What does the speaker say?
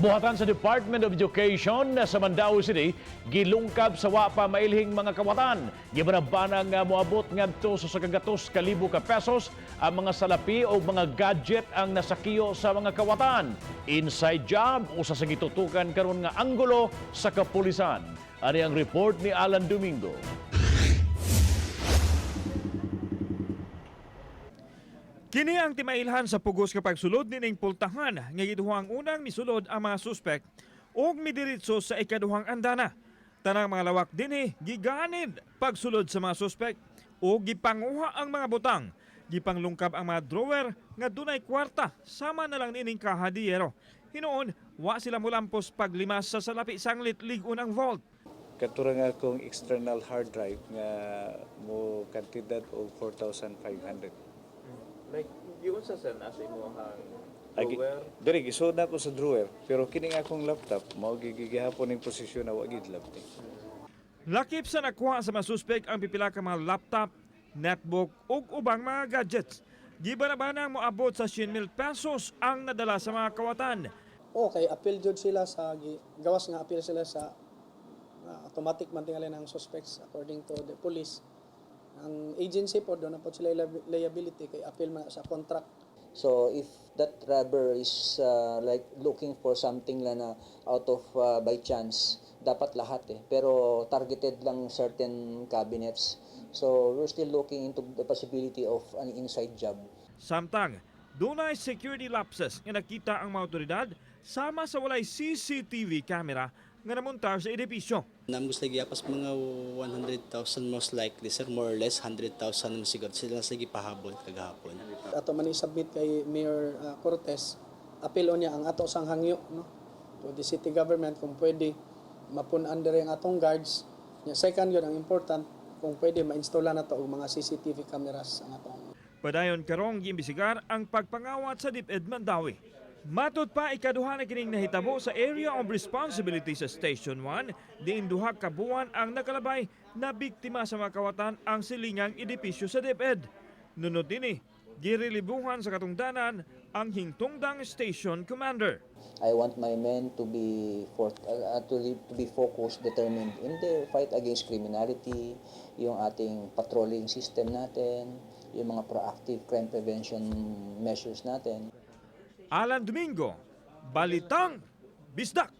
Buhatan sa Department of Education sa Mandaue City, gilungkab sa wa pa mailhing mga kawatan. Gibanabana nga moabot ngadto sa 900,000 ka pesos ang mga salapi o mga gadget ang nasakiyo sa mga kawatan. Inside job, usa sa gitutukan karon nga anggulo sa kapulisan. Ani ang report ni Alan Domingo. Kini ang timailhan sa pugos kapag sulod nining pultahan nga giduhang unang misulod ang mga suspek ug midiretso sa ikaduhang andana. Tanang mga lawak dinhi giganid pagsulod sa mga suspek ug gipanguha ang mga butang. Gipanglungkab ang mga drawer nga dunay kwarta sama na lang nining kahadiyero. Hinuon, wa sila mulampos paglimas sa salapi sanglit lig-on ang vault. Katura nga akong external hard drive nga mo kantidad og 4,500. Like, giunsa sa nasa imong Agi, drawer? diri gisuod na ako sa drawer, pero kini nga akong laptop mao gigihapon ning posisyon na wa gid laptop. Lakip sa nakuha sa mga suspek ang pipila ka mga laptop, netbook ug ubang mga gadgets. Gibanabanang moabot sa 100,000 pesos ang nadala sa mga kawatan. Okay, appeal jud sila sa gawas nga appeal sila sa automatic man tingali ng suspects according to the police. Ang agency po doon na po sila liability kay appeal man sa contract. So if that robber is like looking for something lang na out of by chance, dapat lahat eh. Pero targeted lang certain cabinets. So we're still looking into the possibility of an inside job. Samtang, dunay security lapses nga nakita ang mga otoridad sama sa walay CCTV camera nga namontar sa edipisyo. Namos lagi apas mga 100,000 most likely, sir, more or less 100,000 naman siguro sila sa gipahabol kagahapon. Ato man i-submit kay Mayor Cortez, appeal niya ang ato sang hangyo, no, to the city government kung pwede mapun-an diri ang atong guards. Nya second yun ang important kung pwede ma-install na to og mga CCTV cameras ang atong Padayon karong giimbisigar ang pagpangawat sa DepEd Mandaue. Matod pa, ikaduha na kining nahitabo sa area of responsibility sa Station 1, diin 2 ka buwan ang nakalabay na biktima sa mga kawatan ang silingang edipisyo sa DepEd. Nunod dinhi, girelibuhan sa katungdanan ang hingtungdang station commander. I want my men to be focused, determined in their fight against criminality, yung ating patrolling system natin, yung mga proactive crime prevention measures natin. Alan Domingo, Balitang Bisdak.